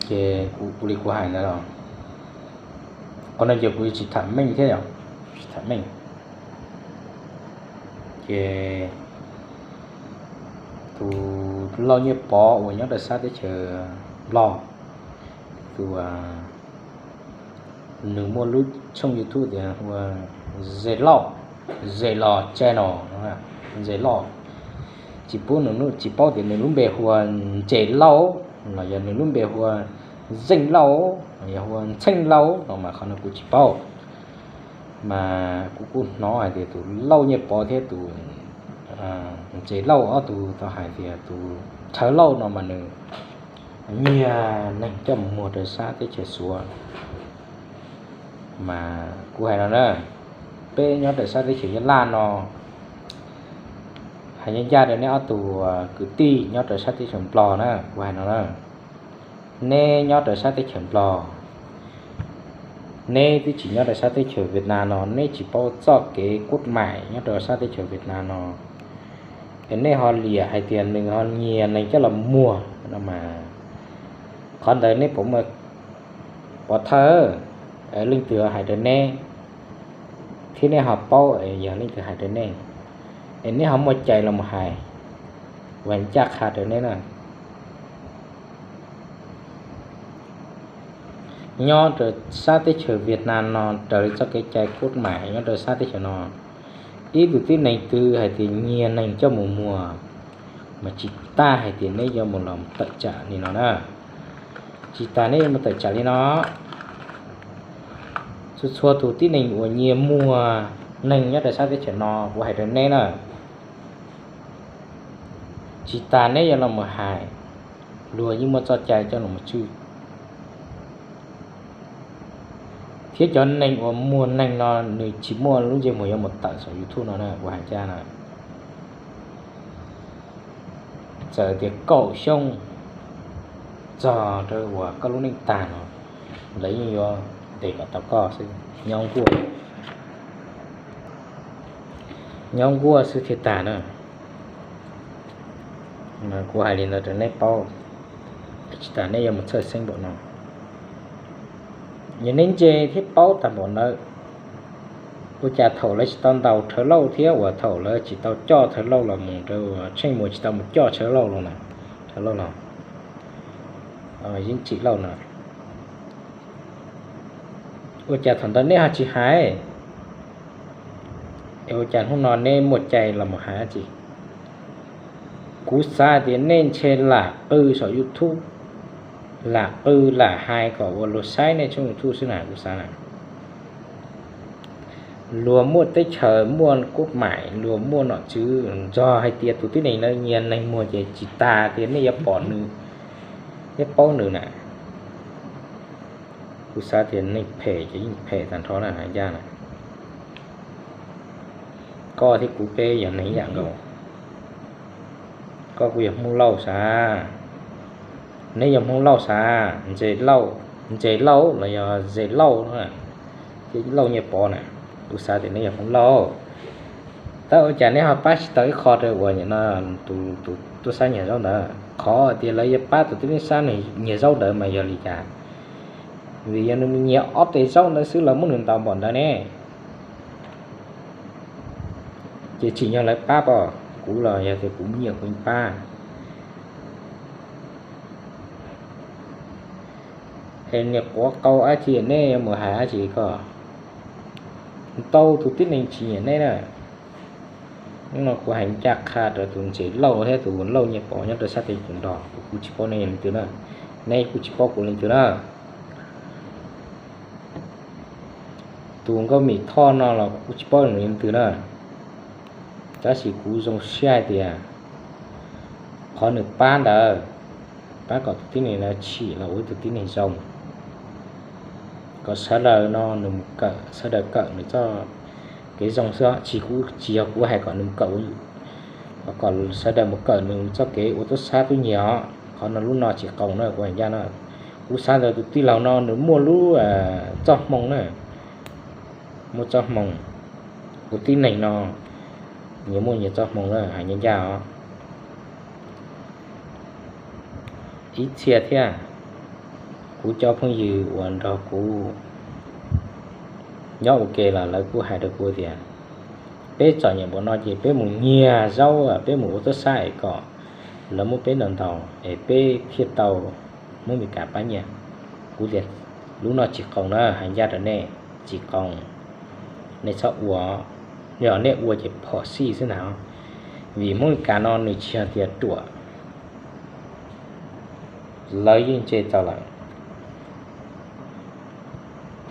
Ces kuv li kuv hais ntawd los, qhov no ces kuv tsis tham meej thiab yom, tsis tham meej. Ces tus Lauj Nyiaj Pov uas nyob rau sab teb chaws Nplog, tus nws muaj lub tshooj YouTube tias hu ua Ze Lauj, Ze Lauj channel, Ze Lauj. Tsis pub nws, tsis paub tias nws lub npe hu ua Ntses Lauj los yog nws lub npe hu ua Zeej Lauj los yog hu ua Ntxheej Lauj no mas qhov no kuv tsis paub. Mas kuv kuj hnov hais tias tus Lauj Nyiaj Pov thiab tus Ntses Lauj ob tug tau hais tias tus Thawv Lauj no mas nws nyiag neeg coj mus muag rau sab teb chaws Suav. Mas kuv hais no na, peb nyob rau sab teb chaws Nyab Laj no, hais ncaj ncaj rau neb ob tug kwv tij nyob rau sab teb chaws Nplog na, kuv hais no na, neb nyob rau sab teb chaws Nplog, neb twb tsis nyob rau sab teb chaws Vietnam no, neb tsis paub txoj kev kub maim nyob rau sab teb chaws Vietnam no. Es neb ho liam hais tias nws ho nyiag neeg coj los muag no mas, qhov ntawd neb puas muaj pov thawj, leej twg hais rau neb, thiab neb ho paub yog leej twg hais rau neb, es neb ho muaj cai los mus hais, ua ncaj qha rau neb na. Nyob rau sab teb chaws Vietnam no raws li txoj kev cai kub maim nyob rau sab teb chaws no, ib tug tib neeg twg hais tias nyiag neeg coj mus muag, mas tsis tas hais tias neb yuav mus los tawm tsam li no na. Tsis tas neb yuav mus tawm tsam li no. Txhua txhua tus tib neeg uas nyiag muag neeg nyob rau sab teb chaws no, kuv hais rau neb na, tsis tas neb yuav los mus hais, luag yeej muaj txoj cai coj los mus tswj. Thiab cov neeg uas muag neeg no nws tsis muaj lub ntsej muag yuav mus tawm saum YouTube no na, kuv hais ncaj na. Txawm tias kaum xyoo txog rau uas koj lub neej tag no, lawv yeej yuav ntes kom tau koj xwb. Nyob nkuaj, nyob nkuaj xwb thiaj tag na. Kuv hais li ntawd rau neb paub, tsis tas neb yuav mus txhawj xeeb npaum no. Yog neb ntse thiab paub tag npaum ntawd, ua cas thaum lawv tsis tau ntaus Thawv Lauj thiab uas thaum lawv tsis tau coj Thawv Lauj los mus rau, Tsheej Muas tsis tau mus coj Thawv Lauj los, Thawv Lauj los, Yeej Tsim Lauj no, ua cas thaum ntawd neb ho tsis hais? Es ua cas hnub no neb muaj cai los mus hais dab tsi? Kuv xav tias nej ntshe lam qw saum YouTube, lam qw lam hais kom ua luag saib nej tshooj YouTube xwb na, kuv xav na. Luag muaj teb chaws, muaj kub maim, luag muaj nom tswv, nrog hais tias tus tib neeg ntawd nyiag neeg muag ces tsis tas tias nej yuav pom nws, nej paub nws na. Kuv xav tias neeg phem ces yeej phem tag nrho na, ncaj na. Koj thiab kuv peb yog neeg ib yam nkaus. Koj kuj yog Hmoob Lauj sav, neb yog Hmoob Lauj sav, Ntses Lauj, Ntses Lauj los yog Zes Lauj, Lauj Nyiaj Pov na, kuv xav tias neb yog Hmoob Lauj. Tab ua cas neb ho pab tsis tau ib qho rau uas nim no tus tub sab nyiag zaub ntawd? Qhov tias lawv yuav pab tus tub sab nyiag zaub ntawd mas yog li cas? Vim yog nws mus nyiag ob tes zaub ntawd xwb lawv muab nws ntaus npaum ntawd ne. Ces tsim nyog lawv pab pom kuv los yog tias kuv nyiam kuv pab. Es niag quav qau dab tsi nej yuav mus hais dab tsi koj? Ntau tus tib neeg tsis nyiam neb na. Hnub no kuv hais ncaj qha rau tus Ntses Lauj thiab tus Lauj Nyiaj Pov nyob rau sab teb chaws nrog, kuv tsis paub nej yog leej twg na, neb kuj tsis paub kuv leej twg na. Tus Nkauj Mim Thoj no los kuv kuj tsis paub nws leej twg na, tab sis kuv zoo siab hais tias qhov nws pab ntawd, pab kom tus tib neeg ntawd tsim los ua ib tug tib neeg zoo, kom sawv daws no nws mus kawm, sawv daws kawm nws txoj kev zoo xwb, tsis, kuv tsis yog kuv hais kom nws mus kawm, kom sawv daws mus kawm nws txoj kev ua tub sab tub nyiag os. Qhov no lub no tsis qoos na, kuv hais ncaj na. Kuv xav ntawd tus tij laug no nws muaj lub txoj hmoo na, muaj txoj hmoo. Kuv tib neeg no nyias muaj nyias txoj hmoo na, hais ncaj ncaj os. Ib txhia thiab, Kuv cov phooj ywg uas nrog kuv nyob ua ke los lawv kuj hais rau kuv tias, peb txom nyem npaum no ces peb mus nyiag zaub, peb mus ua tub sab es kom lawv muab peb ntaus ntaus es peb thiaj tau Hmoob Meskas pab nyiaj. Kuv tias, lub no tsis qoos na, hais ncaj rau nej, tsis qoos. Nej txhob ua, yog nej ua ces phom sij xwb ntag. Vim Hmoob Meskas no nws tsis yog tias ruam, lawv yeej ntse txaus lawm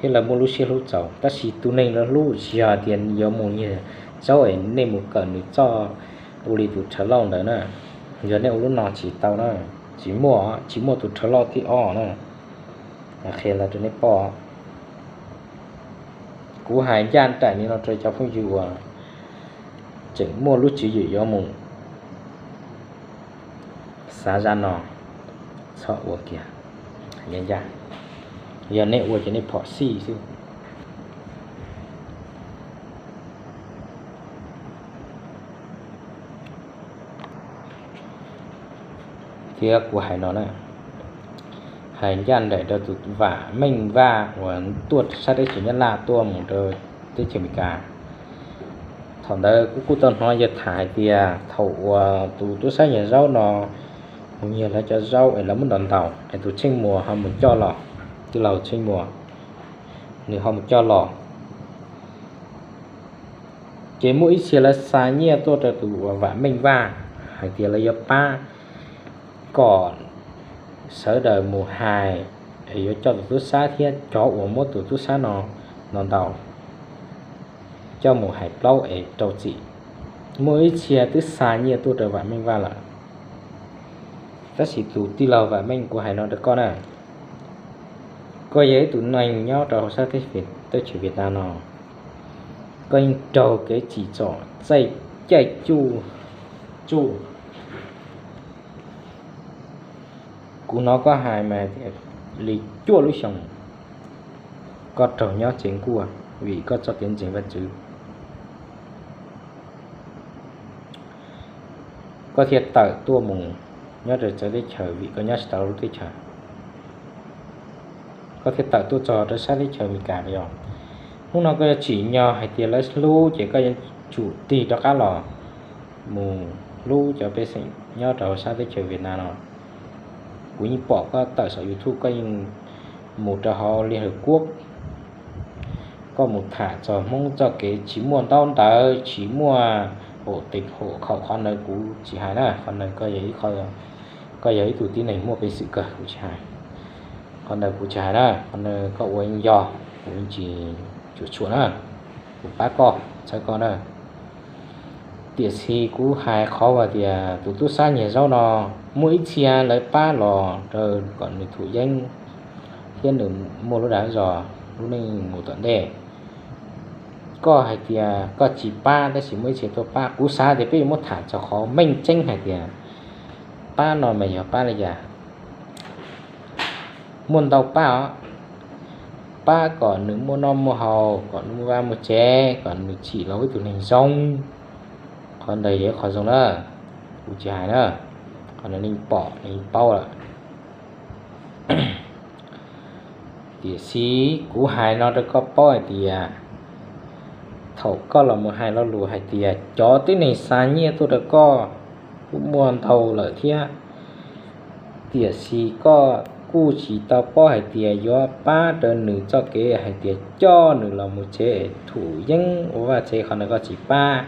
thiab lawv muaj lub siab hlub txaus, tab sis tus neeg lawv hlub tsis yog tias yuav mus nyiag zaub es nej mus kawm nws txoj, ua li tus rhawv lauj ntawd na. Yog nej ua lub no tsis tau na, tsis muaj, tsis muaj tus rhawv lauj thib ob na. Qhia lawv rau nej pom. Kuv hais ncaj nraim li no rau cov phooj ywg uas tseem muaj lub tswv yim yuav mus xav zaj no, txhob ua kiag. Yog nej ua ces nej phom sij xwb. Thiab kuv hais no na, hais ncaj nraim rau tus Vam Meej Vaj uas tuaj sab teb chaws Nyab Laj tuaj mus rau teb chaws Amelikas. Thaum ntawd kuv kuj tau hnov yawg tham hais tias thaum uas tus tub sab nyiag zaub no mus nyiag lawv cov zaub es lawv muab ntaus ntaus es tus Tsheej Muas ho mus coj los, tij laug Tsheej Muas nws ho mus coj los, ces muaj ib txhia lawv xa nyiaj tuaj rau tus uas Vam Meej Vaj hais tias lawv yuav pab kom sawv daws mus hais es yuav coj tus tub sab thiab cov uas muab tus tub sab no ntaus ntaus coj mus hais plaub es rau txim. Muaj ib txhia twb xa nyiaj tuaj rau Vam Meej Vaj lawm. Tab sis tus tij laug Vam Meej, kuv hais no rau koj na, koj yog ib tug neeg nyob rau hauv sab teb chaws Việt Nam no, koj yeej raug kev tsim txom txaij caij cuj tsuj. Kuv hnov koj hais mas tias li cuaj lub xyoos koj raug nyob tsev nkuaj vim koj txoj kev ntseeg Vaj Tswv. Koj thiaj tawm tuaj mus nyob rau txawv teb chaws vim koj nyob tsis tau lub teb chaws. Koj thiaj tawm tuaj txog rau sab teb chaws Amelikas yog. Hnub no koj yuav tsim nyog hais tias lawv hlub ces koj yuav tsum tig rov qab los mus hlub cov pej xeem nyob rau sab teb chaws Việt Nam no. Kuv yeej pom koj tawm saum YouTube, koj yeej mus rau hauv Liên Hợp Quốc, koj mus tham txog Hmoob txoj kev tsis muaj ntaub ntawv, tsis muaj hom tes hom khaum, qhov ntawd kuv tsis hais na. Qhov ntawd koj yog ib tug tib neeg muaj peev xwm kawg, kuv tsis hais. Qhov ntawd kuv tsis hais na, qhov ntawd koj ua yeej yog, kuv yeej tsis cuam tshuam na. Kuv pab koj, txhawb koj na. Tiam sis kuv hais qhov uas tias tus tub sab nyiag zaub no, muaj ib txhia lawv pab los rau kom nws thum yeeb thiab nws muaj lub dag zog lub neej mus tom ntej. Koj hais tias koj tsis pab tab sis muaj ib txhia tuaj pab, kuv xav tias peb yuav muab tham txog qhov meej tseeb hais tias pab no mas yog pab li cas. Muaj ntau pab os, pab kom nws muaj noj muaj haus, kom nws muaj vaj muaj tsev, kom nws tsim los ua ib tug neeg zoo. Qhov ntawd yog ib qho zoo na, kuv tsis hais na, qhov ntawd nej pom nej paub lawm. Tiam sis kuv hais no rau koj paub hais tias thaum koj los mus hais lo lus hais tias cov tib neeg xa nyiaj tuaj rau koj kuj muaj ntau lawm thiab, tiam sis koj kuj tsis tau paub hais tias yuav pab rau nws txoj kev hais tias coj nws los mus tsev thum yeeb ua vaj tsev, qhov ntawd koj tsis pab.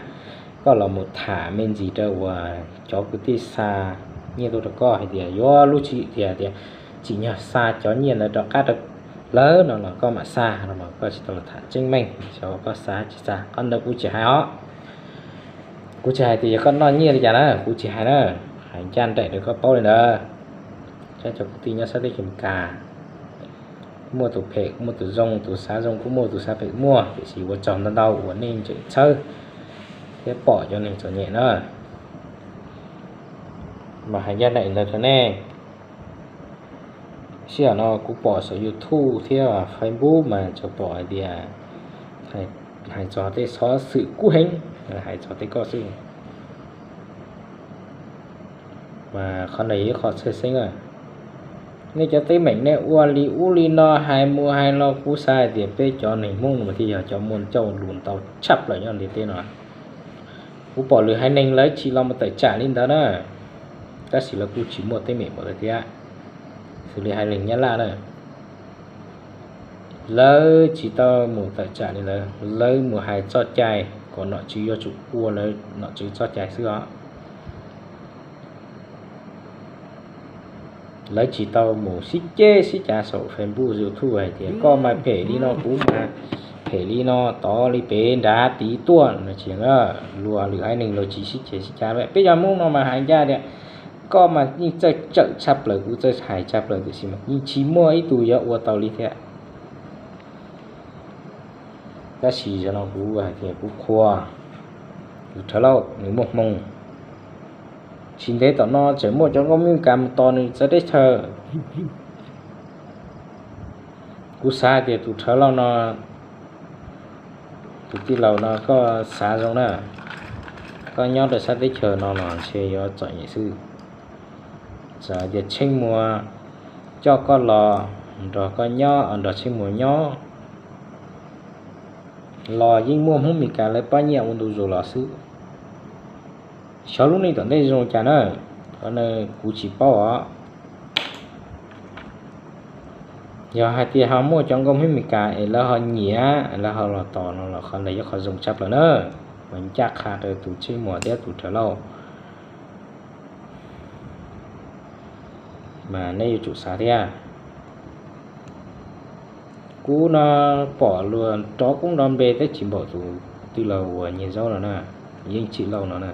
Koj los mus tham me ntsis rau uas cov kwv tij xa nyiaj tuaj rau koj hais tias yuav lub tswv yim tias tias tsim nyog xa cov nyiaj ntawd rov qab rau lawv no los koj mam xa no, koj tsis tau los tham tseeb meej, xyov koj xa tsis xa, qhov ntawd kuv tsis hais os. Kuv tsis hais tias yog koj noj nyiaj li cas na, kuv tsis hais na, hais ncaj nraim rau koj paub li ntawd. Saib cov kwv tij nyob sab teb chaws Amelikas, muaj tus phem kuj muaj tus zoo, tus xav zoo kuj muaj tus xav phem muaj, tiam sis ua tsaug ntau ntau uas nej tseem txhawb thiab pom cov neeg txom nyem na. Mas hais ncaj nraim ntawd rau nej. Sij hawm no kuv pom saum YouTube thiab Facebook mas tsuas pom hais tias hais txog tej xov xwm kub heev, hais txog tej koj xwb. Mas qhov ntawd yog ib qho txhawj xeeb na. Nej cov teeb meem nej ua li ub li no hais mus hais los kuv xav hais tias peb cov neeg Hmoob no mas thiaj yog cov muaj ncauj lus ntau tshaj plaws nyob ntiaj teb no. Kuv pom lwm haiv neeg lawv tsis los mus tawm tsam li ntawd na, tab sis lawv kuj tsis muaj teeb meem npaum li thiab. Xws li haiv neeg Nyab Laj na, lawv tsis tau mus tawm tsam li ntawd, lawv mus hais txoj cai kom nom tswv yuav tsum ua lawv nom tswv txoj cai xwb os. Lawv tsis tau mus sib ceg sib cav saum Facebook YouTube hais tias koj mas phem li no, kuv mas phem li no, tod li pem nrad tid tuaj no tsis. Luag lwm haiv neeg luag tsis sib ceg sib cav, peb cov Hmoob no mas hais ncaj tias koj mas yeej txawj tsawm tshaj plaws, kuv txawj hais tshaj plaws, tiam sis mas yeej tsis muaj ib tug yuav ua tau li thiab. Tab sis zaum no kuv hais tias kuv qhuas tus Rhawv Lauj nws muaj hmoo. Tsis ntev tom no tseem muaj cov nkauj Hmoob Meskas mus tos nws txawv teb chaws. Kuv xav hais tias tus Rhawv Lauj no, tus tij laug no koj xav zoo na, koj nyob rau sab teb chaws no los ntshe yuav txom nyem xwb. Txawm tias Tsheej Muas coj koj los nrog koj nyob, nrog Tsheej Muas nyob los yeej muaj Hmoob Meskas lawv pab nyiaj ua ntu zus los xwb. Xyov lub neej tom ntej zoo cas na, qhov no kuv tsis paub os. Yog hais tias ho muaj cov nkauj Hmoob Meskas es lawv ho nyiam, lawv ho los tos no los qhov ntawd yog qhov zoo tshaj plaws na. Mas ncaj qha rau tus Tsheej Muas thiab tus Rhawv Lauj, mas nej yuav tsum xav thiab. Kuv no pom luag rov koob nrov npe teb tsis npaum tus tij laug uas nyiag zaub no na, Yeej Tsim Lauj no na.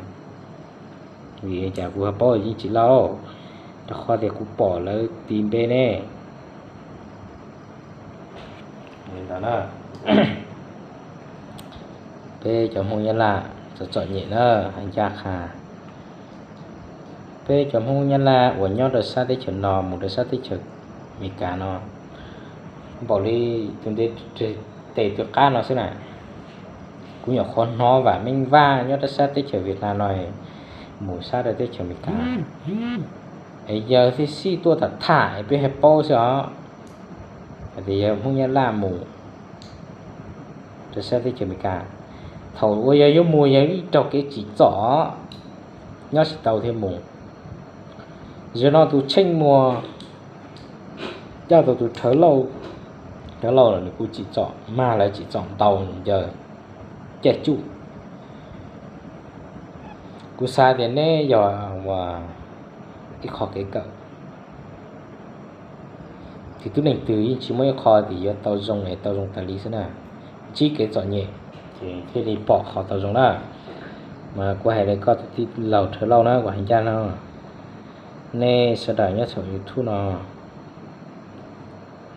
Vim li cas kuv ho paub Yeej Tsim Lauj? Rau qhov tias kuv pom lawv tis npe ne. Peb cov Hmoob Nyab Laj txom txom nyem na, hais ncaj qha. Peb cov Hmoob Nyab Laj uas nyob rau sab teb chaws no mus rau sab teb chaws Amelikas no npaum li tus nte tes tus qab no xwb na. Kuv nyuam qhuav hnov Vam Meej Vaj nyob rau sab teb chaws Vietnam no mus sab rau teb chaws Amelikas es yawg thiaj sij tuaj tham tham es peb hais paub xwb os. Hais tias yawg Hmoob Nyab Laj mus rau sab teb chaws Amelikas, thaum uas yawg yuav mus yawg yeej raug kev tsim txom, nyob tsis tau thiaj mus. Zaum no tus Tsheej Muas coj tau tus Rhawv Lauj, Rhawv Lauj los nws kuj tsim txom, mag lawv tsim txom ntau ncaws caij tsuj. Kuv xav tias neb yog ua ib qho kev kawm. Ces tib neeg twg yeej tsis muaj ib qho tias yuav tau zoo es tau zoo tas li xwb na. Ntsib kev txom nyem ces thiaj li pom qhov tau zoo na. Mas kuv hais rau koj tus tij laug Rhawv Lauj na, kuv hais ncaj no, nej sawv daws nyob saum YouTube no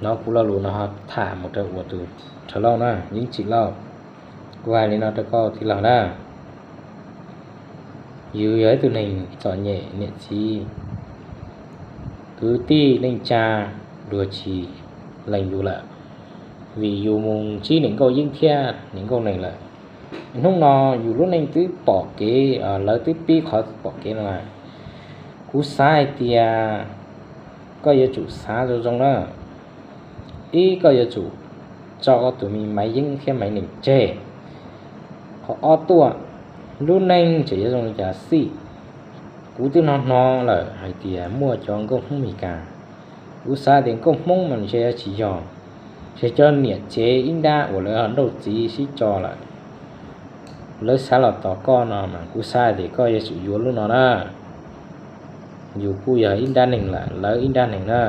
hnov kuv lo lus no ho tham mus rau uas tus Rhawv Lauj na, Yeej Tsim Lauj. Kuv hais li no rau koj tij laug na, yus yog ib tug neeg txom nyem, niam txiv kwv tij neej tsa luag tsis lees yus lawm, vim yus mus ntsib niam nkauj yeeb thiab niam nkauj nees lawm. Hnub no yus lub neej twb pom kev, lawv twb pib qhov pom kev no lawm. Kuv xav hais tias koj yuav tsum xav zoo zoo na. Ib, koj yuav tsum tso koj tus me maiv yeeb thiab maiv nees tseg. Qhov ob tuaj, lub neej tseem yuav zoo li cas xij. Kuv twb hnov hnov lawm hais tias muaj cov nkauj Hmoob Amelikas, kuv xav tias nkauj Hmoob mas ntshe yuav tsis yog, ntshe cov niam tsev ib nrab uas lawv nrauj txiv sib tso lawm, lawv xav los tos koj no mas kuv xav tias koj yuav tsum yuav lub no na. Yus kuj yog ib nrab neeg lawm, lawv ib nrab neeg na.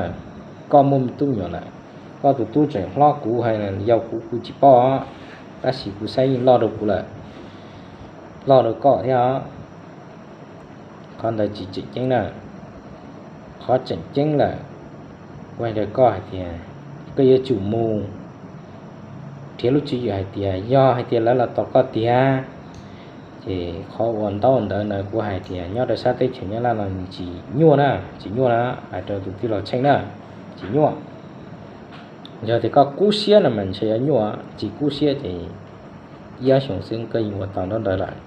Koj muaj me tub me nyuam lawm, koj tus tub tseem hlob kuv, hais yau kuv kuv tsis paub, tab sis kuv saib yeej loj rau kuv lawm, loj rau koj thiab os. Qhov ntawd tsis tseem ceeb na. Qhov tseem ceeb lawm, kuv hais rau koj hais tias koj yuav tsum mus nrhiav lub tswv yim hais tias yog hais tias lawv los tos koj tiag, ces qhov ua ntaub ntawv ntawd kuv hais tias nyob rau sab teb chaws Nyab Laj no tsis nyuaj na, tsis nyuaj na, hais rau tus tij laug Tsheej na, tsis nyuaj. Yog tias koj kub siab no mas ntshe yuav nyuaj, tsis kub siab ces ib ob xyoos xwb koj yeej ua tau ntaub ntawv lawm.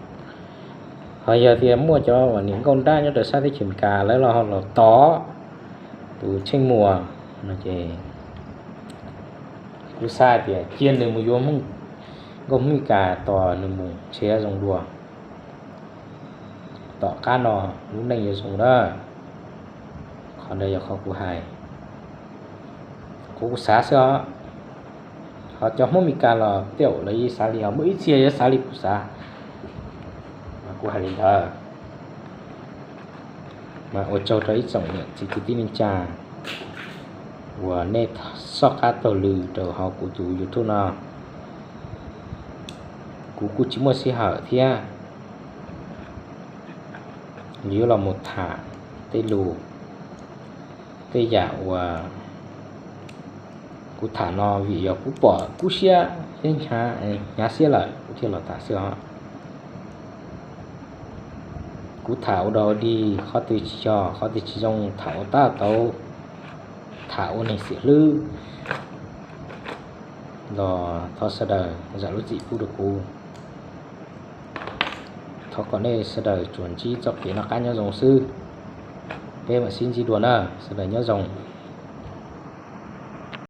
Ho yog tias muaj cov uas niam nkauj nrab nyob rau sab teb chaws Amelikas lawv los los tos tus Tsheej Muas, Ces kuv xav tias cia nws mus yuav nkauj Hmoob Mes Kas tos nws mus nrhiav zoo dua, tom qab no lub neej yuav zoo na. Qhov ntawd yog qhov kuv hais, qhov kuv xav xwb os. Ho cov Hmoob Mes Kas los tej zaum lawv yeej xav li, ho muaj ib txhia yuav xav li kuv xav, mas kuv hais li ntawd. Mas ua tsaug rau ib tsoom niam txiv kwv tij neej tsa uas nej soj qab taug lw rau hauv kuv tus YouTube no. Kuv kuj tsis muaj sij hawm thiab, yuav los mus tham tej lus, tej yam uas kuv tham no vim yog kuv pom kub siab thiab hnyav hnyav siab lawm kuv thiaj los tham xwb os. Kuv tham ua dog ua dig qhov twg tsis yog, qhov twg tsis zoo, tham ua tab tau, tham ua neeg xim hlwb los thov sawv daws zam lub txim pub rau kuv. Thov kom nej sawv daws tsuas ntsib txoj kev noj qab nyob zoo xwb. Peb mam sib ntsib dua na, sawv daws nyob zoo.